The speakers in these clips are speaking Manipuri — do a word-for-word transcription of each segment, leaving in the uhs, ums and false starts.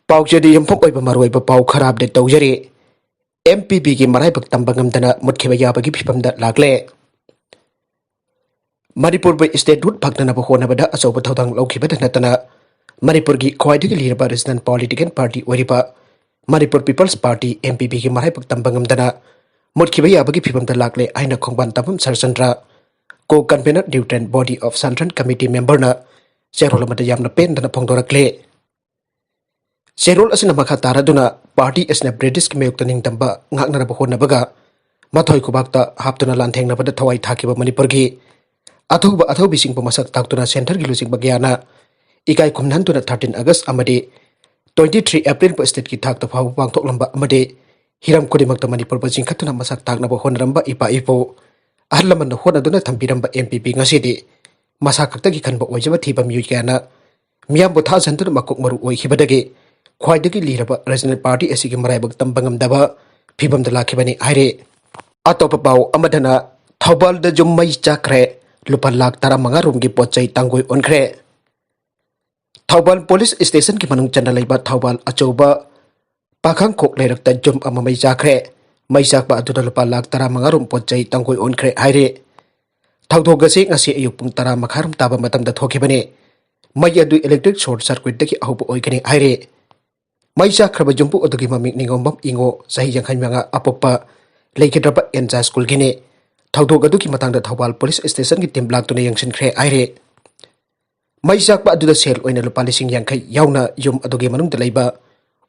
ꯄꯥꯎꯆꯦꯗ ꯌꯨꯝꯐꯝ ꯑꯣꯏꯕ ꯃꯔꯨꯑꯣꯏꯕ ꯄꯥꯎ ꯈꯔ ꯑꯞꯗꯦꯠ ꯇꯧꯖꯔꯤ꯫ ꯑꯦꯝ ꯄꯤ ꯄꯤꯒꯤ ꯃꯔꯥꯏꯕꯛ ꯇꯝꯕ ꯉꯝꯗꯅ ꯃꯨꯠꯈꯤꯕ ꯌꯥꯕꯒꯤ ꯐꯤꯕꯝꯗ ꯂꯥꯛꯂꯦ꯫ ꯃꯅꯤꯄꯨꯔꯕꯨ ꯏꯁꯇꯦꯠꯍꯨꯗ ꯐꯪꯅꯅꯕ ꯍꯣꯠꯅꯕꯗ ꯑꯆꯧꯕ ꯊꯧꯗꯥꯡ ꯂꯧꯈꯤꯕꯇ ꯅꯠꯇꯅ ꯃꯅꯤꯄꯨꯔꯒꯤ ꯈ꯭ꯋꯥꯏꯗꯒꯤ ꯂꯤꯔꯕ ꯔꯤꯖꯅꯦꯜ ꯄꯣꯂꯤꯇꯤꯀꯦꯜ ꯄꯥꯔꯇꯤ ꯑꯣꯏꯔꯤꯕ Manipur peoples party, M P ꯄꯤꯒꯤ ꯃꯔꯥꯏꯕꯛ ꯇꯝꯕ ꯉꯝꯗꯅ ꯃꯨꯠꯈꯤꯕ ꯌꯥꯕꯒꯤ ꯐꯤꯕꯝꯗ ꯂꯥꯛꯂꯦ ꯍꯥꯏꯅ ꯈꯣꯡꯕꯥꯟ ꯇꯥꯐꯝ ꯁꯔꯆꯟꯗ꯭ꯔ, ꯀꯣ ꯀꯟꯚꯦꯅꯔ ꯗꯤꯎꯇ꯭ꯔꯦꯟ ꯕꯣꯗꯤ ꯑꯣꯐ ꯁꯟꯇ꯭ꯔꯟ ꯀꯃꯤꯇꯤ ꯃꯦꯝꯕꯔꯅ ꯆꯦꯔꯣꯜ ꯑꯃꯗ ꯌꯥꯝꯅ ꯄꯦꯟꯗꯅ ꯐꯣꯡꯗꯣꯔꯛꯂꯦ꯫ ꯆꯦꯔꯣꯜ ꯑꯁꯤꯅ ꯃꯈꯥ ꯇꯥꯔꯗꯨꯅ ꯄꯥꯔꯇꯤ ꯑꯁꯤꯅ ꯕ꯭ꯔꯤꯇꯤꯁꯀꯤ ꯃꯥꯌꯣꯛꯇ ꯅꯤꯡꯇꯝꯕ ꯉꯥꯛꯅꯅꯕ ꯍꯣꯠꯅꯕꯒ ꯃꯊꯣꯏ ꯈꯨꯕꯥꯛꯇ ꯍꯥꯞꯇꯨꯅ ꯂꯥꯟꯊꯦꯡꯅꯕꯗ ꯊꯋꯥꯏ ꯊꯥꯈꯤꯕ ꯃꯅꯤꯄꯨꯔꯒꯤ ꯑꯊꯧꯕ ꯑꯊꯧꯕꯤꯁꯤꯡꯕꯨ ꯃꯁꯛ ꯇꯥꯛꯇꯨꯅ ꯁꯦꯟꯇꯔꯒꯤ ꯂꯨꯆꯤꯡꯕ ꯀꯌꯥꯅ ꯏꯀꯥꯏ ꯈꯨꯝꯅꯍꯟꯗꯨꯅ thirteen August ꯑꯃꯗꯤ twenty three April ꯕꯨ ꯏꯁꯇꯦꯠꯀꯤ ꯊꯥꯛꯇ ꯐꯥꯎꯕ ꯄꯥꯡꯊꯣꯛꯂꯝꯕ ꯑꯃꯗꯤ ꯍꯤꯔꯝ ꯈꯨꯗꯤꯡꯃꯛꯇ ꯃꯅꯤꯄꯨꯔꯕꯨ ꯆꯤꯡꯈꯠꯇꯨꯅ ꯃꯁꯛ ꯇꯥꯛꯅꯕ ꯍꯣꯠꯅꯔꯝꯕ ꯏꯄꯥ ꯏꯄꯨ ꯑꯍꯜ ꯂꯃꯟꯅ ꯍꯣꯠꯅꯗꯨꯅ ꯊꯝꯕꯤꯔꯝꯕ ꯑꯦꯝ ꯄꯤ ꯄꯤ ꯉꯁꯤꯗꯤ ꯃꯁꯥ ꯈꯛꯇꯒꯤ ꯈꯟꯕ ꯑꯣꯏꯖꯕ ꯊꯤꯕ ꯃꯤꯑꯣꯏ ꯀꯌꯥꯅ ꯃꯤꯌꯥꯝꯕꯨ ꯊꯥꯖꯍꯟꯗꯨꯅ ꯃꯀꯣꯛ ꯃꯔꯨ ꯑꯣꯏꯈꯤꯕꯗꯒꯤ ꯈ꯭ꯋꯥꯏꯗꯒꯤ ꯂꯤꯔꯕ ꯔꯤꯖꯅꯦꯜ ꯄꯥꯔꯇꯤ ꯑꯁꯤꯒꯤ ꯃꯔꯥꯏꯕꯛ ꯇꯝꯕ ꯉꯝꯗꯕ ꯐꯤꯕꯝꯗ ꯂꯥꯛꯈꯤꯕꯅꯤ ꯍꯥꯏꯔꯤ꯫ ꯑꯇꯣꯞꯄ ꯄꯥꯎ ꯑꯃꯗꯅ ꯊꯧꯕꯥꯜꯗ ꯌꯨꯝ ꯃꯩ ꯆꯥꯛꯈ꯭ꯔꯦ, ꯂꯨꯄꯥ ꯂꯥꯈ ꯇꯔꯥꯃꯉꯥ ꯔꯣꯝꯒꯤ ꯄꯣꯠ ꯆꯩ ꯇꯥꯡꯒꯣꯏ ꯑꯣꯟꯈ꯭ꯔꯦ꯫ ꯊꯧꯕꯥꯜ ꯄꯨꯂꯤꯁ ꯁ꯭ꯇꯦꯁꯟꯒꯤ ꯃꯅꯨꯡ ꯆꯟꯅ ꯂꯩꯕ ꯊꯧꯕꯥꯜ ꯑꯆꯧꯕ ꯄꯥꯈꯪꯈꯣꯛ ꯂꯩꯔꯛꯇ ꯌꯨꯝ ꯑꯃ ꯃꯩ ꯆꯥꯛꯈ꯭ꯔꯦ꯫ ꯃꯩ ꯆꯥꯛꯄ ꯑꯗꯨꯗ ꯂꯨꯄꯥ ꯂꯥꯈ ꯇꯔꯥꯃꯉꯥ ꯔꯣꯝ ꯄꯣꯠ ꯆꯩ ꯇꯥꯡꯒꯣꯏ ꯑꯣꯟꯈ꯭ꯔꯦ ꯍꯥꯏꯔꯤ꯫ ꯊꯧꯗꯣꯛ ꯑꯁꯤ ꯉꯁꯤ ꯑꯌꯨꯛ ꯄꯨꯡ ꯇꯔꯥ ꯃꯈꯥꯏꯔꯣꯝ ꯇꯥꯕ ꯃꯇꯝꯗ ꯊꯣꯛꯈꯤꯕꯅꯤ꯫ ꯃꯩ ꯑꯗꯨ ꯏꯂꯦꯛꯇ꯭ꯔꯤꯛ ꯁꯣꯔꯠ ꯁꯔꯀ꯭ꯌꯨꯠꯇꯒꯤ ꯑꯍꯧꯕ ꯑꯣꯏꯒꯅꯤ ꯍꯥꯏꯔꯤ꯫ ꯃꯩ ꯆꯥꯛꯈ꯭ꯔꯕ ꯌꯨꯝꯕꯨ ꯑꯗꯨꯒꯤ ꯃꯃꯤꯡ ꯅꯤꯉꯣꯝꯕꯝ ꯏꯉꯣ, ꯆꯍꯤ ꯌꯥꯡꯈꯩ ꯃꯉꯥ, ꯑꯄꯣꯛꯄ ꯂꯩꯈꯤꯗ꯭ꯔꯕ ꯑꯦꯟꯖꯥ ꯁ꯭ꯀꯨꯜꯒꯤꯅꯤ꯫ ꯊꯧꯗꯣꯛ ꯑꯗꯨꯒꯤ ꯃꯇꯥꯡꯗ ꯊꯧꯕꯥꯜ ꯄꯨꯂꯤꯁ ꯁ꯭ꯇꯦꯁꯟꯒꯤ ꯇꯤꯝ ꯂꯥꯛꯇꯨꯅ ꯌꯦꯡꯁꯤꯟꯈ꯭ꯔꯦ ꯍꯥꯏꯔꯤ꯫ ꯃꯩ ꯆꯥꯛꯄ ꯑꯗꯨꯗ ꯁꯦꯜ ꯑꯣꯏꯅ ꯂꯨꯄꯥ ꯂꯤꯁꯤꯡ ꯌꯥꯡꯈꯩ ꯌꯥꯎꯅ ꯌꯨꯝ ꯑꯗꯨꯒꯤ ꯃꯅꯨꯡꯗ ꯂꯩꯕ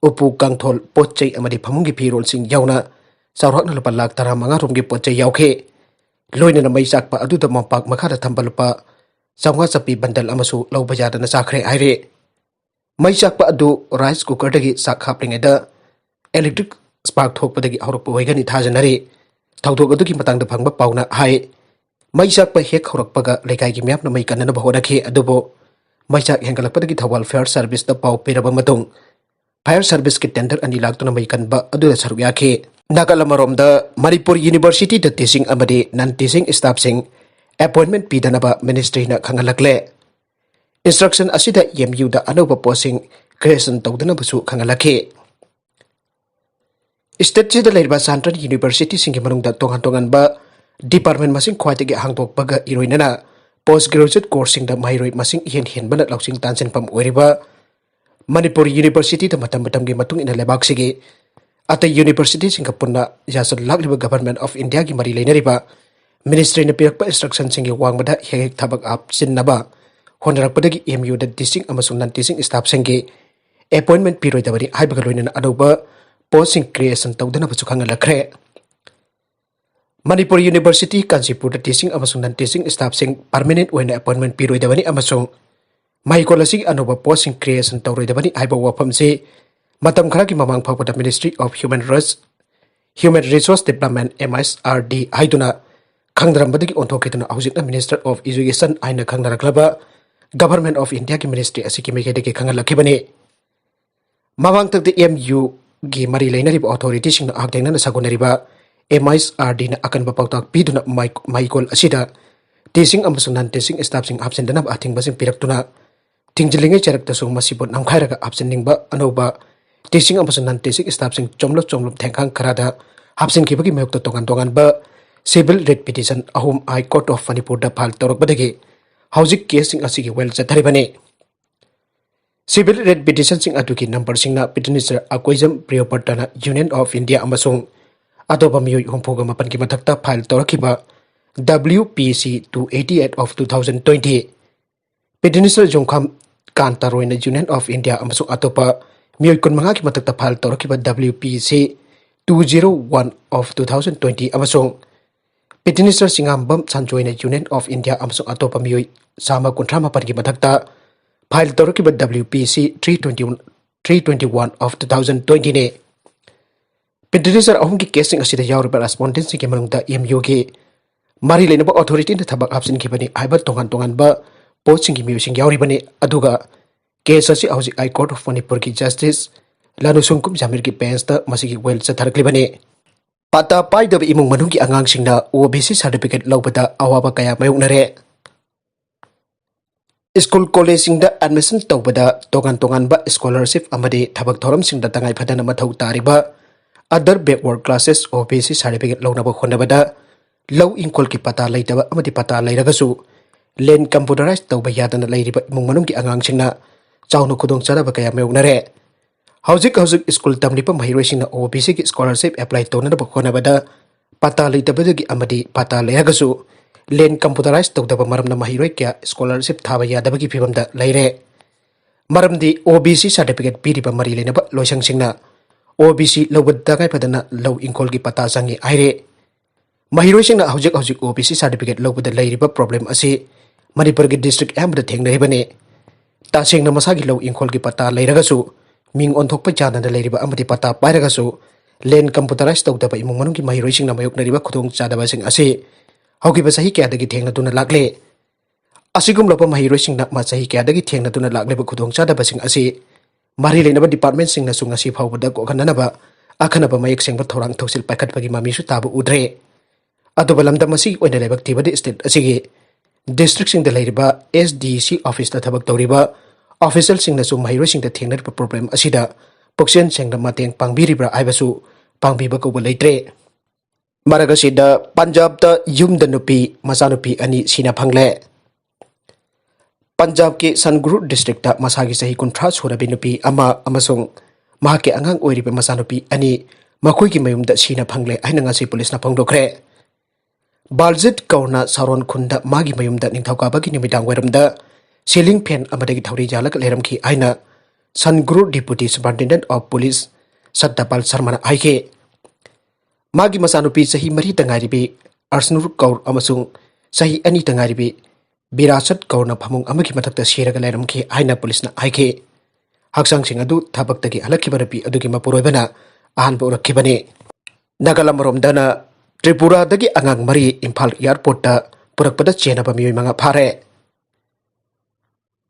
ꯎꯄꯨ ꯀꯥꯡꯊꯣꯜ, ꯄꯣꯠ ꯆꯩ ꯑꯃꯗꯤ ꯐꯃꯨꯡꯒꯤ ꯐꯤꯔꯣꯜꯁꯤꯡ ꯌꯥꯎꯅ ꯆꯥꯎꯔꯥꯛꯅ ꯂꯨꯄꯥ ꯂꯥꯈ ꯇꯔꯥꯃꯉꯥ ꯔꯣꯝꯒꯤ ꯄꯣꯠ ꯆꯩ ꯌꯥꯎꯈꯤ꯫ ꯂꯣꯏꯅꯅ ꯃꯩ ꯆꯥꯛꯄ ꯑꯗꯨꯗ ꯃꯣꯝꯄꯥꯛ ꯃꯈꯥꯗ ꯊꯝꯕ ꯂꯨꯄꯥ ꯆꯥꯝꯃꯉꯥ ꯆꯞꯄꯤ ꯕꯟꯗꯜ ꯑꯃꯁꯨ ꯂꯧꯕ ꯌꯥꯗꯅ ꯆꯥꯈ꯭ꯔꯦ ꯍꯥꯏꯔꯤ꯫ ꯃꯩ ꯆꯥꯛꯄ ꯑꯗꯨ ꯔꯥꯏꯁ ꯀꯨꯀꯔꯗꯒꯤ ꯆꯥꯛ ꯍꯥꯞꯂꯤꯉꯩꯗ ꯏꯂꯦꯛꯇ꯭ꯔꯤꯛ ꯁ꯭ꯄꯥꯔꯛ ꯊꯣꯛꯄꯗꯒꯤ ꯍꯧꯔꯛꯄ ꯑꯣꯏꯒꯅꯤ ꯊꯥꯖꯅꯔꯤ꯫ ꯊꯧꯗꯣꯛ ꯑꯗꯨꯒꯤ ꯃꯇꯥꯡꯗ ꯐꯪꯕ ꯄꯥꯎꯅ ꯍꯥꯏ, ꯃꯩ ꯆꯥꯛꯄ ꯍꯦꯛ ꯍꯧꯔꯛꯄꯒ ꯂꯩꯀꯥꯏꯒꯤ ꯃꯤꯌꯥꯝꯅ ꯃꯩ ꯀꯟꯅꯅꯕ ꯍꯣꯠꯅꯈꯤ, ꯑꯗꯨꯕꯨ ꯃꯩ ꯆꯥꯛ ꯍꯦꯟꯒꯠꯂꯛꯄꯗꯒꯤ ꯊꯧꯕꯥꯜ ꯐꯥꯌꯔ ꯁꯥꯔꯚꯤꯁꯇ ꯄꯥꯎ ꯄꯤꯔꯕ ꯃꯇꯨꯡ ꯐꯥꯌꯔ ꯁꯥꯔꯚꯤꯁꯀꯤ ꯇꯦꯟꯗꯔ ꯑꯅꯤ ꯂꯥꯛꯇꯨꯅ ꯃꯩ ꯀꯟꯕ ꯑꯗꯨꯗ ꯁꯔꯨꯛ ꯌꯥꯈꯤ꯫ ꯅꯥꯀꯜ ꯑꯃꯔꯣꯝꯗ ꯃꯅꯤꯄꯨꯔ ꯌꯨꯅꯤꯚꯔꯁꯤꯇꯤꯗ ꯇꯤꯆꯤꯡ ꯑꯃꯗꯤ ꯅꯟ ꯇꯤꯆꯤꯡ ꯁ꯭ꯇꯥꯐꯁꯤꯡ ꯑꯦꯄꯣꯏꯟꯃꯦꯟꯠ ꯄꯤꯗꯅꯕ ꯃꯤꯅꯤꯁꯇ꯭ꯔꯤꯅ ꯈꯪꯍꯜꯂꯛꯂꯦ꯫ ꯏꯟꯁꯇ꯭ꯔꯛꯁꯟ ꯑꯁꯤꯗ ꯑꯦꯝ ꯌꯨꯗ ꯑꯅꯧꯕ ꯄꯣꯁꯁꯤꯡ creation ꯇꯧꯗꯅꯕꯁꯨ ꯈꯪꯍꯜꯂꯛꯈꯤ꯫ Stateꯁꯤꯗ ꯂꯩꯔꯤꯕ central universityꯁꯤꯡꯒꯤ ꯃꯅꯨꯡꯗ ꯇꯣꯉꯥꯟ ꯇꯣꯉꯥꯟꯕ department ꯃꯁꯤꯡ ꯈ꯭ꯋꯥꯏꯗꯒꯤ ꯍꯥꯡꯗꯣꯛꯄꯒ ꯏꯔꯣꯏꯅꯅ post graduate courseꯁꯤꯡꯗ ꯃꯍꯩꯔꯣꯏ ꯃꯁꯤꯡ ꯏꯍꯦꯟ ꯍꯦꯟꯕꯅ ꯂꯧꯁꯤꯡ ꯇꯥꯟꯁꯤꯟꯐꯝ ꯑꯣꯏꯔꯤꯕ ꯃꯅꯤꯄꯨꯔ universityꯗ ꯃꯇꯝ ꯃꯇꯝꯒꯤ ꯃꯇꯨꯡ ꯏꯟꯅ ꯂꯩꯕꯥꯛꯁꯤꯒꯤ ꯑꯇꯩ universityꯁꯤꯡꯒ ꯄꯨꯟꯅ ꯌꯥꯁꯜꯂꯛꯂꯤꯕ Government of Indiaꯒꯤ ꯃꯔꯤ ꯂꯩꯅꯔꯤꯕ ministryꯅ ꯄꯤꯔꯛꯄ instructionꯁꯤꯡꯒꯤ ꯋꯥꯡꯃꯗ ꯍꯦꯛ ꯍꯦꯛ ꯊꯕꯛ ꯍꯥꯞꯆꯤꯟꯅꯕ ꯍꯣꯠꯅꯔꯛꯄꯗꯒꯤ MUꯗ teaching ꯑꯃꯁꯨꯡ non teaching staffꯁꯤꯡꯒꯤ appointment ꯄꯤꯔꯣꯏꯗꯕꯅꯤ ꯍꯥꯏꯕꯒ ꯂꯣꯏꯅꯅ ꯑꯅꯧꯕ postꯁꯤꯡ creation ꯇꯧꯗꯅꯕꯁꯨ ꯈꯪꯍꯜꯂꯛꯈ꯭ꯔꯦ꯫ ꯃꯅꯤꯄꯨꯔ University ꯀꯥꯟꯆꯤꯄꯨꯔꯗ teaching ꯑꯃꯁꯨꯡ non teaching staffꯁꯤꯡ permanent ꯑꯣꯏꯅ appointment ꯄꯤꯔꯣꯏꯗꯕꯅꯤ ꯑꯃꯁꯨꯡ ꯃꯍꯩꯀꯣꯜ ꯑꯁꯤꯒꯤ ꯑꯅꯧꯕ postꯁꯤꯡ creation ꯇꯧꯔꯣꯏꯗꯕꯅꯤ ꯍꯥꯏꯕ ꯋꯥꯐꯝꯁꯤ ꯃꯇꯝ ꯈꯔꯒꯤ ꯃꯃꯥꯡ ꯐꯥꯎꯕꯗ Ministry of Human Resource, Human Resource Development, MHRD ꯍꯥꯏꯗꯨꯅ ꯈꯪꯅꯔꯝꯕꯗꯒꯤ ꯑꯣꯟꯊꯣꯛꯈꯤꯗꯨꯅ ꯍꯧꯖꯤꯛꯅ Minister of Education ꯍꯥꯏꯅ ꯈꯪꯅꯔꯛꯂꯕ Government of Indiaꯒꯤ ministry ꯑꯁꯤꯒꯤ ꯃꯥꯏꯀꯩꯗꯒꯤ ꯈꯪꯍꯜꯂꯛꯈꯤꯕꯅꯤ꯫ ꯃꯃꯥꯡꯊꯛꯇ MUꯒꯤ ꯃꯔꯤ ꯂꯩꯅꯔꯤꯕ authorityꯁꯤꯡꯅ ꯍꯛꯊꯦꯡꯅꯅ ꯁꯥꯒꯣꯟꯅꯔꯤꯕ MHRDꯅ ꯑꯀꯟꯕ ꯄꯥꯎꯇꯥꯛ ꯄꯤꯗꯨꯅ ꯃꯍꯩ-, ꯃꯍꯩꯀꯣꯜ ꯑꯁꯤꯗ teaching ꯑꯃꯁꯨꯡ non teaching staffꯁꯤꯡ ꯍꯥꯞꯆꯤꯟꯗꯅꯕ ꯑꯊꯤꯡꯕꯁꯤꯡ ꯄꯤꯔꯛꯇꯨꯅ ꯊꯤꯡꯖꯤꯜꯂꯤꯉꯩ ꯆꯔꯛꯇꯁꯨ ꯃꯁꯤꯕꯨ ꯅꯝꯈꯥꯏꯔꯒ ꯍꯥꯞꯆꯤꯟꯅꯤꯡꯕ ꯑꯅꯧꯕ teaching ꯑꯃꯁꯨꯡ non teaching staffꯁꯤꯡ ꯆꯣꯝꯂꯞ ꯆꯣꯝꯂꯞ ꯊꯦꯡꯈꯥꯡ ꯈꯔꯗ ꯍꯥꯞꯆꯤꯟꯈꯤꯕꯒꯤ ꯃꯥꯌꯣꯛꯇ ꯇꯣꯉꯥꯟ ꯇꯣꯉꯥꯟꯕ civil writ petition ꯑꯍꯨꯝ High Court of ꯃꯅꯤꯄꯨꯔꯗ file ꯇꯧꯔꯛꯄꯗꯒꯤ ꯍꯧꯖꯤꯛ caseꯁꯤꯡ ꯑꯁꯤꯒꯤ ꯋꯥꯌꯦꯜ ꯆꯠꯊꯔꯤꯕꯅꯤ꯫ Civil writ petitionꯁꯤꯡ ꯑꯗꯨꯒꯤ numberꯁꯤꯡꯅ petitioner Akoijam ꯄ꯭ꯔꯤꯌꯣꯄ꯭ꯔꯇꯅ Union of India ꯑꯃꯁꯨꯡ ꯑꯇꯣꯞꯄ ꯃꯤꯑꯣꯏ ꯍꯨꯝꯐꯨꯒ ꯃꯥꯄꯟꯒꯤ ꯃꯊꯛꯇ file ꯇꯧꯔꯛꯈꯤꯕ WPC two eighty eight of two thousand twenty, petitioner ꯌꯨꯝꯈꯥꯝ ꯀꯥꯟꯇ ꯔꯣꯏꯅ Union of India ꯑꯃꯁꯨꯡ ꯑꯇꯣꯞꯄ ꯃꯤꯑꯣꯏ ꯀꯨꯟꯃꯉꯥꯒꯤ ꯃꯊꯛꯇ file ꯇꯧꯔꯛꯈꯤꯕ WPC two zero one of two thousand twenty ꯑꯃꯁꯨꯡ petitioner ꯁꯤꯡꯉꯥꯝꯕꯝ ꯁꯟꯖꯣꯏꯅ Union of India ꯑꯃꯁꯨꯡ ꯑꯇꯣꯞꯄ ꯃꯤꯑꯣꯏ ꯆꯥꯝꯃ ꯀꯨꯟꯊ꯭ꯔꯥ ꯃꯥꯄꯟꯒꯤ ꯃꯊꯛꯇ file ꯇꯧꯔꯛꯈꯤꯕ WPC three twenty, three twenty one of two thousand twentyꯅꯤ꯫ Petitioner ꯑꯍꯨꯝꯒꯤ caseꯁꯤꯡ ꯑꯁꯤꯗ ꯌꯥꯎꯔꯤꯕ respondentꯁꯤꯡꯒꯤ ꯃꯅꯨꯡꯗ MUꯒꯤ ꯃꯔꯤ ꯂꯩꯅꯕ authorityꯅ ꯊꯕꯛ ꯍꯥꯞꯆꯤꯟꯈꯤꯕꯅꯤ ꯍꯥꯏꯕ ꯇꯣꯉꯥꯟ ꯇꯣꯉꯥꯟꯕ postꯁꯤꯡꯒꯤ ꯃꯤꯑꯣꯏꯁꯤꯡ ꯌꯥꯎꯔꯤꯕꯅꯤ꯫ ꯑꯗꯨꯒ case ꯑꯁꯤ ꯍꯧꯖꯤꯛ High Court of ꯃꯅꯤꯄꯨꯔꯒꯤ Justice ꯂꯥꯅꯨꯁꯨꯡꯀꯨꯝ ꯖꯥꯃꯤꯔꯒꯤ benchꯇ ꯃꯁꯤꯒꯤ ꯋꯥꯌꯦꯜ ꯆꯠꯊꯔꯛꯂꯤꯕꯅꯤ꯫ ꯄꯥꯇꯥ ꯄꯥꯏꯗꯕ ꯏꯃꯨꯡ ꯃꯅꯨꯡꯒꯤ ꯑꯉꯥꯡꯁꯤꯡꯅ OBC certificate ꯂꯧꯕꯗ ꯑꯋꯥꯕ ꯀꯌꯥ ꯃꯥꯌꯣꯛꯅꯔꯦ꯫ ꯁ꯭ꯀꯨꯜ ꯀꯣꯂꯦꯖꯁꯤꯡꯗ ꯑꯦꯗꯃꯤꯁꯟ ꯇꯧꯕꯗ ꯇꯣꯉꯥꯟ ꯇꯣꯉꯥꯟꯕ ꯁ꯭ꯀꯣꯂꯔꯁꯤꯞ ꯑꯃꯗꯤ ꯊꯕꯛ ꯊꯧꯔꯝꯁꯤꯡꯗ ꯇꯉꯥꯏ ꯐꯗꯅ ꯃꯊꯧ ꯇꯥꯔꯤꯕ Other Backward Classes, OBC, certificate ꯂꯧꯅꯕ ꯍꯣꯠꯅꯕꯗ ꯂꯧ ꯏꯪꯈꯣꯜꯒꯤ ꯄꯇꯥ ꯂꯩꯇꯕ ꯑꯃꯗꯤ ꯄꯇꯥ ꯂꯩꯔꯒꯁꯨ ꯂꯦꯟ ꯀꯝꯄ꯭ꯌꯨꯇꯔꯥꯏꯖ ꯇꯧꯕ ꯌꯥꯗꯅ ꯂꯩꯔꯤꯕ ꯏꯃꯨꯡ ꯃꯅꯨꯡꯒꯤ ꯑꯉꯥꯡꯁꯤꯡꯅ ꯆꯥꯎꯅ ꯈꯨꯗꯣꯡꯆꯥꯗꯕ ꯀꯌꯥ ꯃꯥꯌꯣꯛꯅꯔꯦ꯫ ꯍꯧꯖꯤꯛ ꯍꯧꯖꯤꯛ ꯁ꯭ꯀꯨꯜ ꯇꯝꯂꯤꯕ ꯃꯍꯩꯔꯣꯏꯁꯤꯡꯅ OBCꯒꯤ ꯁ꯭ꯀꯣꯂꯔꯁꯤꯞ ꯑꯦꯄ꯭ꯂꯥꯏ ꯇꯧꯅꯅꯕ ꯍꯣꯠꯅꯕꯗ ꯄꯇꯥ ꯂꯩꯇꯕꯗꯒꯤ ꯑꯃꯗꯤ ꯄꯇꯥ ꯂꯩꯔꯒꯁꯨ ꯂꯦꯟ ꯀꯝꯄ꯭ꯌꯨꯇꯔꯥꯏꯖ ꯇꯧꯗꯕ ꯃꯔꯝꯅ ꯃꯍꯩꯔꯣꯏ ꯀꯌꯥ ꯁ꯭ꯀꯣꯂꯔꯁꯤꯞ ꯊꯥꯕ ꯌꯥꯗꯕꯒꯤ ꯐꯤꯕꯝꯗ ꯂꯩꯔꯦ꯫ ꯃꯔꯝꯗꯤ OBC ꯁꯥꯔꯇꯤꯐꯤꯀꯦꯠ ꯄꯤꯔꯤꯕ ꯃꯔꯤ ꯂꯩꯅꯕ ꯂꯣꯏꯁꯪꯁꯤꯡꯅ OBC ꯂꯧꯕꯗ ꯇꯉꯥꯏ ꯐꯗꯅ ꯂꯧ ꯏꯪꯈꯣꯜꯒꯤ ꯄꯇꯥ ꯆꯪꯏ ꯍꯥꯏꯔꯦ꯫ ꯃꯍꯩꯔꯣꯏꯁꯤꯡꯅ ꯍꯧꯖꯤꯛ ꯍꯧꯖꯤꯛ OBC ꯁꯥꯔꯇꯤꯐꯤꯀꯦꯠ ꯂꯧꯕꯗ ꯂꯩꯔꯤꯕ ꯄ꯭ꯔꯣꯕ꯭ꯂꯦꯝ ꯑꯁꯤ ꯃꯅꯤꯄꯨꯔꯒꯤ ꯗꯤꯁꯇ꯭ꯔꯤꯛ ꯑꯌꯥꯝꯕꯗ ꯊꯦꯡꯅꯔꯤꯕꯅꯤ꯫ ꯇꯁꯦꯡꯅ ꯃꯁꯥꯒꯤ ꯂꯧ ꯏꯪꯈꯣꯜꯒꯤ ꯄꯇꯥ ꯂꯩꯔꯒꯁꯨ ꯃꯤꯡ ꯑꯣꯟꯊꯣꯛꯄ ꯌꯥꯗꯅ ꯂꯩꯔꯤꯕ ꯑꯃꯗꯤ ꯄꯇꯥ ꯄꯥꯏꯔꯒꯁꯨ ꯂꯦꯟ ꯀꯝꯄ꯭ꯌꯨꯇꯔꯥꯏꯖ ꯇꯧꯗꯕ ꯏꯃꯨꯡ ꯃꯅꯨꯡꯒꯤ ꯃꯍꯩꯔꯣꯏꯁꯤꯡꯅ ꯃꯥꯌꯣꯛꯅꯔꯤꯕ ꯈꯨꯗꯣꯡꯆꯥꯗꯕꯁꯤꯡ ꯑꯁꯤ ꯍꯧꯈꯤꯕ ꯆꯍꯤ ꯀꯌꯥꯗꯒꯤ ꯊꯦꯡꯅꯗꯨꯅ ꯂꯥꯛꯂꯦ꯫ ꯑꯁꯤꯒꯨꯝꯂꯕ ꯃꯍꯩꯔꯣꯏꯁꯤꯡꯅ ꯃ-, ꯆꯍꯤ ꯀꯌꯥꯗꯒꯤ ꯊꯦꯡꯅꯗꯨꯅ ꯂꯥꯛꯂꯤꯕ ꯈꯨꯗꯣꯡꯆꯥꯗꯕꯁꯤꯡ ꯑꯁꯤ ꯃꯔꯤ ꯂꯩꯅꯕ ꯗꯤꯄꯥꯔꯠꯃꯦꯟꯁꯤꯡꯅꯁꯨ ꯉꯁꯤ ꯐꯥꯎꯕꯗ ꯀꯣꯛꯍꯟꯅꯅꯕ ꯑꯈꯟꯅꯕ ꯃꯌꯦꯛ ꯁꯦꯡꯕ ꯊꯧꯔꯥꯡ ꯊꯧꯁꯤꯜ ꯄꯥꯏꯈꯠꯄꯒꯤ ꯃꯃꯤꯁꯨ ꯇꯥꯕ ꯎꯗ꯭ꯔꯦ꯫ ꯑꯗꯨꯕꯨ ꯂꯝꯗꯝ ꯑꯁꯤꯒꯤ ꯑꯣꯏꯅ ꯂꯥꯏꯕꯛ ꯊꯤꯕꯗꯤ ꯁ꯭ꯇꯦꯠ ꯑꯁꯤꯒꯤ ꯗꯤꯁꯇ꯭ꯔꯤꯛꯁꯤꯡꯗ ꯂꯩꯔꯤꯕ SDC ꯑꯣꯐꯤꯁꯇ ꯊꯕꯛ ꯇꯧꯔꯤꯕ ꯑꯣꯐꯤꯁꯤꯌꯦꯜꯁꯤꯡꯅꯁꯨ ꯃꯍꯩꯔꯣꯏꯁꯤꯡꯗ ꯊꯦꯡꯅꯔꯤꯕ ꯄ꯭ꯔꯣꯕ꯭ꯂꯦꯝ ꯑꯁꯤꯗ ꯄꯨꯛꯆꯦꯜ ꯁꯦꯡꯅ ꯃꯇꯦꯡ ꯄꯥꯡꯕꯤꯔꯤꯕ꯭ꯔꯥ ꯍꯥꯏꯕꯁꯨ ꯄꯥꯡꯕꯤꯕ ꯀꯧꯕ ꯂꯩꯇ꯭ꯔꯦ꯫ ꯃꯔꯛ ꯑꯁꯤꯗ ꯄꯟꯖꯥꯕꯇ ꯌꯨꯝꯗ ꯅꯨꯄꯤ ꯃꯆꯥꯅꯨꯄꯤ ꯑꯅꯤ ꯁꯤꯅ ꯐꯪꯂꯦ꯫ ꯄꯟꯖꯥꯕꯀꯤ ꯁꯟꯒ꯭ꯔꯨ ꯗꯤꯁꯇ꯭ꯔꯤꯛꯇ ꯃꯁꯥꯒꯤ ꯆꯍꯤ ꯀꯨꯟꯊ꯭ꯔꯥ ꯁꯨꯔꯕꯤ ꯅꯨꯄꯤ ꯑꯃ ꯑꯃꯁꯨꯡ ꯃꯍꯥꯛꯀꯤ ꯑꯉꯥꯡ ꯑꯣꯏꯔꯤꯕ ꯃꯆꯥꯅꯨꯄꯤ ꯑꯅꯤ ꯃꯈꯣꯏꯒꯤ ꯃꯌꯨꯝꯗ ꯁꯤꯅ ꯐꯪꯂꯦ ꯍꯥꯏꯅ ꯉꯁꯤ ꯄꯨꯂꯤꯁꯅ ꯐꯣꯡꯗꯣꯛꯈ꯭ꯔꯦ꯫ ꯕꯥꯜꯖꯤꯠ ꯀꯧꯔꯅ ꯁꯥꯔꯣꯟ ꯈꯨꯟꯗ ꯃꯥꯒꯤ ꯃꯌꯨꯝꯗ ꯅꯤꯡꯊꯧꯀꯥꯕꯒꯤ ꯅꯨꯃꯤꯗꯥꯡ ꯋꯥꯏꯔꯝꯗ ceiling fan ꯑꯃꯗꯒꯤ ꯊꯧꯔꯤ ꯌꯥꯜꯂꯒ ꯂꯩꯔꯝꯈꯤ ꯍꯥꯏꯅ ꯁꯟꯒ꯭ꯔꯨ Deputy Superintendent of Police ꯁꯠꯇꯄꯥꯜ ꯁꯔꯃꯅ ꯍꯥꯏꯈꯤ꯫ ꯃꯥꯒꯤ ꯃꯆꯥꯅꯨꯄꯤ ꯆꯍꯤ ꯃꯔꯤꯇ ꯉꯥꯏꯔꯤꯕꯤ ꯑꯔꯁꯅꯨꯔ ꯀꯧꯔ ꯑꯃꯁꯨꯡ ꯆꯍꯤ ꯑꯅꯤꯇ ꯉꯥꯏꯔꯤꯕꯤ ꯕꯤꯔꯥꯁꯠ ꯀꯧꯔꯅ ꯐꯃꯨꯡ ꯑꯃꯒꯤ ꯃꯊꯛꯇ ꯁꯤꯔꯒ ꯂꯩꯔꯝꯈꯤ ꯍꯥꯏꯅ ꯄꯨꯂꯤꯁꯅ ꯍꯥꯏꯈꯤ꯫ ꯍꯛꯆꯥꯡꯁꯤꯡ ꯑꯗꯨ ꯊꯕꯛꯇꯒꯤ ꯍꯜꯂꯛꯈꯤꯕ ꯅꯨꯄꯤ ꯑꯗꯨꯒꯤ ꯃꯄꯨꯔꯣꯏꯕꯅ ꯑꯍꯥꯟꯕ ꯎꯔꯛꯈꯤꯕꯅꯤ꯫ ꯅꯥꯒꯥꯂꯝ ꯑꯔꯣꯝꯗꯅ ꯇ꯭ꯔꯤꯄꯨꯔꯥꯗꯒꯤ ꯑꯉꯥꯡ ꯃꯔꯤ ꯏꯝꯐꯥꯜ ꯑꯦꯌꯥꯔꯄꯣꯔꯠꯇ ꯄꯨꯔꯛꯄꯗ ꯆꯦꯟꯅꯕ ꯃꯤꯑꯣꯏ ꯃꯉꯥ ꯐꯥꯔꯦ꯫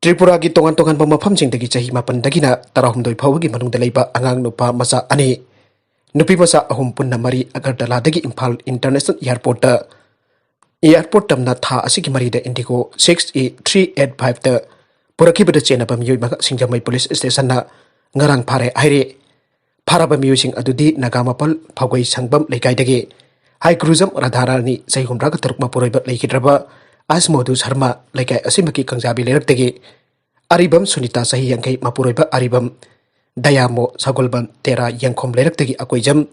ꯇ꯭ꯔꯤꯄꯨꯔꯥꯒꯤ ꯇꯣꯉꯥꯟ ꯇꯣꯉꯥꯟꯕ ꯃꯐꯝꯁꯤꯡꯗꯒꯤ ꯆꯍꯤ ꯃꯥꯄꯟꯗꯒꯤꯅ ꯇꯔꯥꯍꯨꯝꯗꯣꯏ ꯐꯥꯎꯕꯒꯤ ꯃꯅꯨꯡꯗ ꯂꯩꯕ ꯑꯉꯥꯡ ꯅꯨꯄꯥ ꯃꯆꯥ ꯑꯅꯤ, ꯅꯨꯄꯤ ꯃꯆꯥ ꯑꯍꯨꯝ ꯄꯨꯟꯅ ꯃꯔꯤ ꯑꯒꯔꯇꯂꯥꯗꯒꯤ ꯏꯝꯐꯥꯜ ꯏꯟꯇꯔꯅꯦꯁꯅꯦꯜ ꯑꯦꯌꯥꯔꯄꯣꯔꯠꯇ ꯑꯦꯌꯥꯔꯄꯣꯔꯠ ꯇꯝꯅ ꯊꯥ ꯑꯁꯤꯒꯤ ꯃꯔꯤꯗ IndiGo six E three eight ꯐꯥꯏꯚꯇ ꯄꯨꯔꯛꯈꯤꯕꯗ ꯆꯦꯟꯅꯕ ꯃꯤꯑꯣꯏ ꯃꯉꯥ ꯁꯤꯡꯖꯃꯩ ꯄꯨꯂꯤꯁ ꯁ꯭ꯇꯦꯁꯟꯅ ꯉꯔꯥꯡ ꯐꯥꯔꯦ ꯍꯥꯏꯔꯤ꯫ ꯐꯥꯔꯕ ꯃꯤꯑꯣꯏꯁꯤꯡ ꯑꯗꯨꯗꯤ ꯅꯥꯒꯥꯃꯄꯥꯜ ꯐꯥꯎꯒꯩ ꯁꯪꯕꯝ ꯂꯩꯀꯥꯏꯗꯒꯤ ꯍꯥꯏꯀ꯭ꯔꯨꯖꯝ ꯔꯥꯙꯥꯔꯥꯅꯤ, ꯆꯍꯤ ꯍꯨꯝꯗ꯭ꯔꯥꯒ ꯇꯔꯨꯛ, ꯃꯄꯨꯔꯣꯏꯕ ꯂꯩꯈꯤꯗ꯭ꯔꯕ ꯑꯁꯃꯣꯗꯨ ꯁꯔꯃ, ꯂꯩꯀꯥꯏ ꯑꯁꯤꯃꯛꯀꯤ ꯀꯪꯖꯥꯕꯤ ꯂꯩꯔꯛꯇꯒꯤ ꯑꯔꯤꯕꯝ ꯁꯨꯅꯤꯇꯥ, ꯆꯍꯤ ꯌꯥꯡꯈꯩ, ꯃꯄꯨꯔꯣꯏꯕ ꯑꯔꯤꯕꯝ ꯗꯌꯥꯃꯣ, ꯁꯒꯣꯜꯕꯟ ꯇꯦꯔꯥ ꯌꯦꯡꯈꯣꯝ ꯂꯩꯔꯛꯇꯒꯤ ꯑꯀꯣꯏꯖꯝ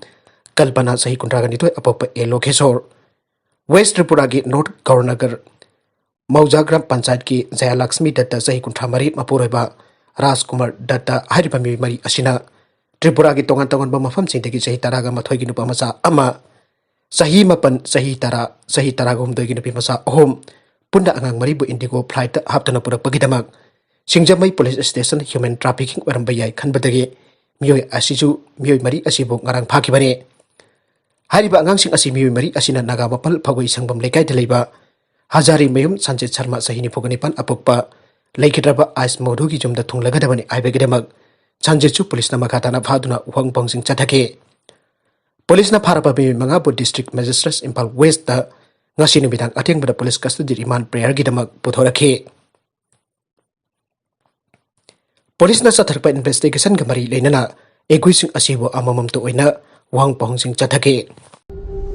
ꯀꯜꯄꯅꯥ, ꯆꯍꯤ ꯀꯨꯟꯊ꯭ꯔꯥꯒ ꯅꯤꯊꯣꯏ, ꯑꯄꯣꯛꯄ ꯑꯦ ꯂꯣꯀꯦꯁꯣꯔ꯫ ꯋꯦꯁ ꯇ꯭ꯔꯤꯄꯨꯔꯥꯒꯤ ꯅꯣꯔꯠ ꯒꯧꯔꯅꯒꯔ ꯃꯧꯖꯥ ꯒ꯭ꯔꯥꯝ ꯄꯟꯆꯥꯌꯠꯀꯤ ꯖꯌꯥꯂꯛꯁꯃꯤ ꯗꯠꯇ, ꯆꯍꯤ ꯀꯨꯟꯊ꯭ꯔꯥ ꯃꯔꯤ, ꯃꯄꯨꯔꯣꯏꯕ ꯔꯥꯖꯀꯨꯃꯥꯔ ꯗꯠꯇ ꯍꯥꯏꯔꯤꯕ ꯃꯤꯑꯣꯏ ꯃꯔꯤ ꯑꯁꯤꯅ ꯇ꯭ꯔꯤꯄꯨꯔꯥꯒꯤ ꯇꯣꯉꯥꯟ ꯇꯣꯉꯥꯟꯕ ꯃꯐꯝꯁꯤꯡꯗꯒꯤ ꯆꯍꯤ ꯇꯔꯥꯒ ꯃꯥꯊꯣꯏꯒꯤ ꯅꯨꯄꯥ ꯃꯆꯥ ꯑꯃ, ꯆꯍꯤ ꯃꯥꯄꯟ, ꯆꯍꯤ ꯇꯔꯥ, ꯆꯍꯤ ꯇꯔꯥꯒ ꯍꯨꯝꯗꯣꯏꯒꯤ ꯅꯨꯄꯤ ꯃꯆꯥ ꯑꯍꯨꯝ, ꯄꯨꯟꯅ ꯑꯉꯥꯡ ꯃꯔꯤꯕꯨ ꯏꯟꯗꯤꯒꯣ ꯐ꯭ꯂꯥꯏꯠꯇ ꯍꯥꯞꯇꯨꯅ ꯄꯨꯔꯛꯄꯒꯤꯗꯃꯛ ꯁꯤꯡꯖꯃꯩ ꯄꯨꯂꯤꯁ ꯁ꯭ꯇꯦꯁꯟ ꯍ꯭ꯌꯨꯃꯦꯟ ꯇ꯭ꯔꯥꯐꯤꯀꯤꯡ ꯑꯣꯏꯔꯝꯕ ꯌꯥꯏ ꯈꯟꯕꯗꯒꯤ ꯃꯤꯑꯣꯏ ꯑꯁꯤꯁꯨ, ꯃꯤꯑꯣꯏ ꯃꯔꯤ ꯑꯁꯤꯕꯨ ꯉꯔꯥꯡ ꯐꯥꯈꯤꯕꯅꯤ꯫ ꯍꯥꯏꯔꯤꯕ ꯑꯉꯥꯡꯁꯤꯡ ꯑꯁꯤ ꯃꯤꯑꯣꯏ ꯃꯔꯤ ꯑꯁꯤꯅ ꯅꯥꯒꯥꯃꯄꯥꯜ ꯐꯥꯎꯒꯩ ꯁꯪꯕꯝ ꯂꯩꯀꯥꯏꯗ ꯂꯩꯕ ꯍꯖꯥꯔꯤ ꯃꯌꯨꯝ ꯁꯟꯖꯤꯠ ꯁꯔꯃ, ꯆꯍꯤ ꯅꯤꯐꯨꯒ ꯅꯤꯄꯥꯟ, ꯑꯄꯣꯛꯄ ꯂꯩꯈꯤꯗ꯭ꯔꯕ ꯑꯥꯏꯁ ꯃꯣꯙꯨꯒꯤ ꯌꯨꯝꯗ ꯊꯨꯡꯂꯒꯗꯕꯅꯤ ꯍꯥꯏꯕꯒꯤꯗꯃꯛ ꯁꯟꯖꯤꯠꯁꯨ ꯄꯨꯂꯤꯁꯅ ꯃꯈꯥ ꯇꯥꯅ ꯐꯥꯗꯨꯅ ꯋꯥꯍꯪ ꯄꯥꯎꯁꯤꯡ ꯆꯠꯊꯈꯤ꯫ ꯄꯨꯂꯤꯁꯅ ꯐꯥꯔꯕ ꯃꯤꯑꯣꯏ ꯃꯉꯥꯕꯨ ꯗꯤꯁꯇ꯭ꯔꯤꯛ ꯃꯦꯖꯤꯁꯇ꯭ꯔꯦꯠ ꯏꯝꯐꯥꯜ ꯋꯦꯁꯇ ꯉꯁꯤ ꯅꯨꯃꯤꯗꯥꯡ ꯑꯊꯦꯡꯕꯗ ꯄꯨꯂꯤꯁ ꯀꯁꯇꯗꯤ ꯔꯤꯃꯥꯟ ꯄ꯭ꯔꯦꯌꯔꯒꯤꯗꯃꯛ ꯄꯨꯊꯣꯔꯛꯈꯤ꯫ ꯄꯨꯂꯤꯁꯅ ꯆꯠꯊꯔꯛꯄ ꯏꯟꯚꯦꯁꯇꯤꯒꯦꯁꯟꯒ ꯃꯔꯤ ꯂꯩꯅꯅ ꯑꯦꯒ꯭ꯔꯤꯁꯤꯡ ꯑꯁꯤꯕꯨ ꯑꯃꯃꯝꯇ ꯑꯣꯏꯅ ꯋꯥꯍꯪ ꯄꯥꯎꯍꯪꯁꯤꯡ ꯆꯠꯊꯈꯤ꯫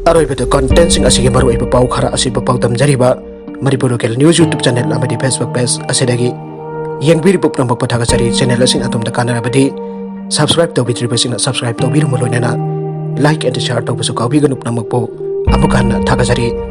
ꯑꯔꯣꯏꯕꯗ ꯀꯟꯇꯦꯟꯁꯤꯡ ꯑꯁꯤꯒꯤ ꯃꯔꯨꯑꯣꯏꯕ ꯄꯥꯎ ꯈꯔ ꯑꯁꯤꯕꯨ ꯄꯥꯎꯗꯝꯖꯔꯤꯕ Manipur local news YouTube channel ꯑꯃꯗꯤ Facebook ꯄꯦꯖ ꯑꯁꯤꯗꯒꯤ ꯌꯦꯡꯕꯤꯔꯤꯕ ꯄꯨꯝꯅꯃꯛꯄꯨ ꯊꯥꯒꯠꯆꯔꯤ꯫ ꯆꯦꯅꯦꯜ ꯑꯁꯤꯅ ꯑꯗꯣꯝꯗ ꯀꯥꯟꯅꯔꯕꯗꯤ ꯁꯕꯁꯀ꯭ꯔꯥꯏꯕ ꯇꯧꯕꯤꯗ꯭ꯔꯤꯕꯁꯤꯡꯅ ꯁꯕꯁꯀ꯭ꯔꯥꯏꯕ ꯇꯧꯕꯤꯔꯝꯕ ꯂꯣꯏꯅꯅ like and share ꯇꯧꯕꯁꯨ ꯀꯥꯎꯕꯤꯒꯅꯨ꯫ ꯄꯨꯝꯅꯃꯛꯄꯨ ꯑꯃꯨꯛ ꯍꯟꯅ ꯊꯥꯒꯠꯆꯔꯤ꯫